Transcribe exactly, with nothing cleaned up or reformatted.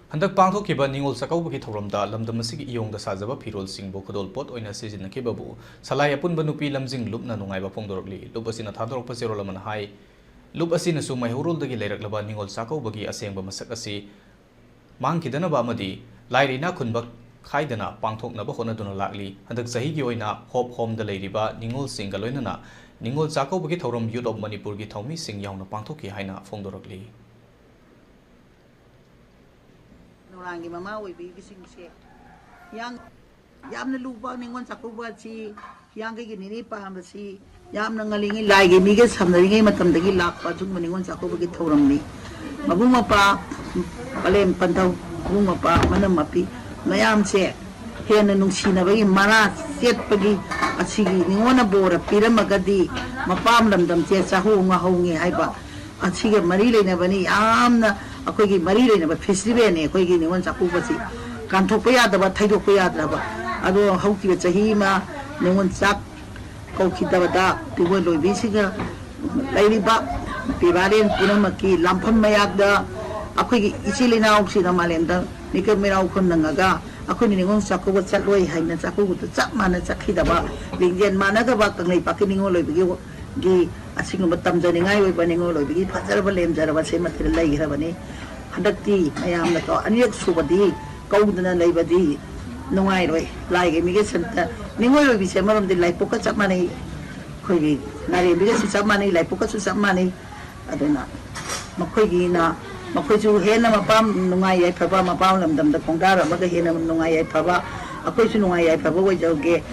ꯍꯟꯗꯛ ꯄꯥꯡꯊꯣꯛꯈꯤꯕ ꯅꯤꯉꯣꯜ ꯆꯥꯛꯀꯧꯕꯒꯤ ꯊꯧꯔꯝꯗ ꯂꯝꯗꯝ ꯑꯁꯤꯒꯤ ꯏꯌꯣꯡꯗ ꯁꯥꯖꯕ ꯐꯤꯔꯣꯜꯁꯤꯡꯕꯨ ꯈꯨꯗꯣꯜꯄꯣꯠ ꯑꯣꯏꯅ ꯁꯤꯖꯤꯟꯅꯈꯤꯕꯕꯨ ꯁꯂꯥꯏ ꯑꯄꯨꯟꯕ ꯅꯨꯄꯤ ꯂꯝꯖꯤꯡ ꯂꯨꯞꯅ ꯅꯨꯡꯉꯥꯏꯕ ꯐꯣꯡꯗꯣꯔꯛꯂꯤ꯫ ꯂꯨꯞ ꯑꯁꯤꯅ ꯊꯥꯗꯣꯔꯛꯄ ꯆꯦꯔꯣꯜ ꯑꯃꯅ ꯍꯥꯏ, ꯂꯨꯞ ꯑꯁꯤꯅꯁꯨ ꯃꯩꯍꯧꯔꯣꯜꯗꯒꯤ ꯂꯩꯔꯛꯂꯕ ꯅꯤꯉꯣꯜ ꯆꯥꯛꯀꯧꯕꯒꯤ ꯑꯁꯦꯡꯕ ꯃꯁꯛ ꯑꯁꯤ ꯃꯥꯡꯈꯤꯗꯅꯕ ꯑꯃꯗꯤ ꯂꯥꯏꯔ ꯏꯅꯥꯛ ꯈꯨꯟꯕ ꯈꯥꯏꯗꯅ ꯄꯥꯡꯊꯣꯛꯅꯕ ꯍꯣꯠꯅꯗꯨꯅ ꯂꯥꯛꯂꯤ꯫ ꯍꯟꯗꯛ ꯆꯍꯤꯒꯤ ꯑꯣꯏꯅ ꯍꯣꯞ ꯍꯣꯝꯗ ꯂꯩꯔꯤꯕ ꯅꯤꯉꯣꯜꯁꯤꯡꯒ ꯂꯣꯏꯅꯅ ꯅꯤꯉꯣꯜ ꯆꯥꯛꯀꯧꯕꯒꯤ ꯊꯧꯔꯝ Youth of ꯃꯅꯤꯄꯨꯔꯒꯤ ꯊꯧꯃꯤꯁꯤꯡ ꯌꯥꯎꯅ ꯄꯥꯡꯊꯣꯛꯈꯤ ꯍꯥꯏꯅ ꯐꯣꯡꯗꯣꯔꯛꯂꯤ꯫ ꯅꯨꯔꯥꯡꯒꯤ ꯃꯃꯥ ꯑꯣꯏꯕꯤꯕꯁꯤꯡꯁꯦ ꯌꯥꯝ, ꯌꯥꯝꯅ ꯂꯨꯕ ꯅꯤꯉꯣꯜ ꯆꯥꯛꯀꯧꯕ ꯑꯁꯤ ꯍꯤꯌꯥꯡꯒꯩꯒꯤ ꯅꯤꯅꯤ ꯄꯥꯟꯕꯁꯤ ꯌꯥꯝꯅ ꯉꯜꯂꯤꯉꯩ, ꯂꯥꯏꯒꯤ ꯃꯤꯒ ꯁꯝꯅꯔꯤꯉꯩ ꯃꯇꯝꯗꯒꯤ ꯂꯥꯛꯄ ꯑꯗꯨꯒꯨꯝꯕ ꯅꯤꯉꯣꯜ ꯆꯥꯛꯀꯧꯕꯒꯤ ꯊꯧꯔꯝꯅꯤ꯫ ꯃꯕꯨꯡ ꯃꯧꯄ꯭ꯋꯥ, ꯄꯂꯦꯝ ꯄꯟꯊꯧ, ꯃꯕꯨꯡ ꯃꯧꯄ꯭ꯋꯥ, ꯃꯅꯝ ꯃꯄꯤ ꯃꯌꯥꯝꯁꯦ ꯍꯦꯟꯅ ꯅꯨꯡꯁꯤꯅꯕꯒꯤ ꯃꯔꯥ ꯆꯦꯠꯄꯒꯤ, ꯑꯁꯤꯒꯤ ꯅꯤꯉꯣꯜꯅ ꯕꯣꯔ ꯄꯤꯔꯝꯃꯒꯗꯤ ꯃꯄꯥꯝ ꯂꯝꯗꯝꯁꯦ ꯆꯥꯍꯧ ꯉꯥꯍꯧꯉꯤ ꯍꯥꯏꯕ ꯑꯁꯤꯒ ꯃꯔꯤ ꯂꯩꯅꯕꯅꯤ꯫ ꯌꯥꯝꯅ ꯑꯩꯈꯣꯏꯒꯤ ꯃꯔꯤ ꯂꯩꯅꯕ ꯐꯦꯁꯇꯤꯚꯦꯜꯅꯤ ꯑꯩꯈꯣꯏꯒꯤ ꯅꯤꯉꯣꯜ ꯆꯥꯛꯀꯧꯕꯁꯤ꯫ ꯀꯥꯟꯊꯣꯛꯄ ꯌꯥꯗꯕ, ꯊꯩꯗꯣꯛꯄ ꯌꯥꯗ꯭ꯔꯕ꯫ ꯑꯗꯣ ꯍꯧꯈꯤꯕ ꯆꯍꯤ ꯑꯃ ꯅꯤꯉꯣꯜ ꯆꯥꯛ ꯀꯧꯈꯤꯗꯕꯗ ꯅꯤꯉꯣꯜ ꯂꯣꯏꯕꯤꯁꯤꯡꯒ ꯂꯩꯔꯤꯕ ꯄꯤꯕꯥꯔꯦꯟ ꯄꯨꯝꯅꯃꯛꯀꯤ ꯂꯥꯟꯐꯝ ꯃꯌꯥꯗ ꯑꯩꯈꯣꯏꯒꯤ ꯏꯆꯤꯜ ꯏꯅꯥꯎꯁꯤꯡꯅ ꯃꯥꯂꯦꯝꯗ ꯃꯤꯀꯞ ꯃꯤꯔꯥꯎ ꯈꯨꯟꯅꯉꯒ ꯑꯩꯈꯣꯏꯅ ꯅꯤꯉꯣꯜ ꯆꯥꯛꯀꯧꯕ ꯆꯠꯂꯣꯏ ꯍꯥꯏꯅ ꯆꯥꯛꯀꯧꯕꯗ ꯆꯞ ꯃꯥꯟꯅ ꯆꯠꯈꯤꯗꯕ, ꯂꯤꯡꯖꯦꯜ ꯃꯥꯟꯅꯗꯕ ꯀꯪꯂꯩꯄꯥꯛꯀꯤ ꯅꯤꯉꯣꯜ ꯑꯣꯏꯕꯒꯤ ꯒꯤ ꯑꯁꯤꯒꯨꯝꯕ ꯇꯝꯖꯅꯤꯡꯉꯥꯏ ꯑꯣꯏꯕ ꯅꯤꯉꯣꯜ ꯑꯣꯏꯕꯒꯤ ꯐꯖꯔꯕ ꯂꯦꯝꯖꯔꯕ ꯁꯦ ꯃꯊꯦꯜ ꯂꯩꯈ꯭ꯔꯕꯅꯤ꯫ ꯍꯟꯗꯛꯇꯤ ꯃꯌꯥꯝꯅ ꯀꯣ, ꯑꯅꯤꯔꯛ ꯁꯨꯕꯗꯤ ꯀꯧꯗꯅ ꯂꯩꯕꯗꯤ ꯅꯨꯡꯉꯥꯏꯔꯣꯏ꯫ ꯂꯥꯏꯒꯤ ꯃꯤꯒ ꯁꯟꯇ ꯅꯤꯉꯣꯜ ꯑꯣꯏꯕꯤꯁꯦ ꯑꯃꯔꯣꯝꯗꯤ ꯂꯥꯏꯄꯣꯛꯀ ꯆꯞ ꯃꯥꯟꯅꯩ, ꯑꯩꯈꯣꯏꯒꯤ ꯅꯥꯔꯦꯝꯕꯤꯒꯁꯨ ꯆꯞ ꯃꯥꯟꯅꯩ, ꯂꯥꯏꯄꯣꯛꯀꯁꯨ ꯆꯞ ꯃꯥꯟꯅꯩ꯫ ꯑꯗꯨꯅ ꯃꯈꯣꯏꯒꯤꯅ, ꯃꯈꯣꯏꯁꯨ ꯍꯦꯟꯅ ꯃꯄꯥꯝ ꯅꯨꯡꯉꯥꯏ ꯌꯥꯏꯐꯕ, ꯃꯄꯥꯝ ꯂꯝꯗꯝꯗ ꯈꯣꯡꯗꯥꯔꯝꯃꯒ ꯍꯦꯟꯅ ꯅꯨꯡꯉꯥꯏ ꯌꯥꯏꯐꯕ, ꯑꯩꯈꯣꯏꯁꯨ ꯅꯨꯡꯉꯥꯏ ꯌꯥꯏꯐꯕ ꯑꯣꯏꯖꯧꯒꯦ꯫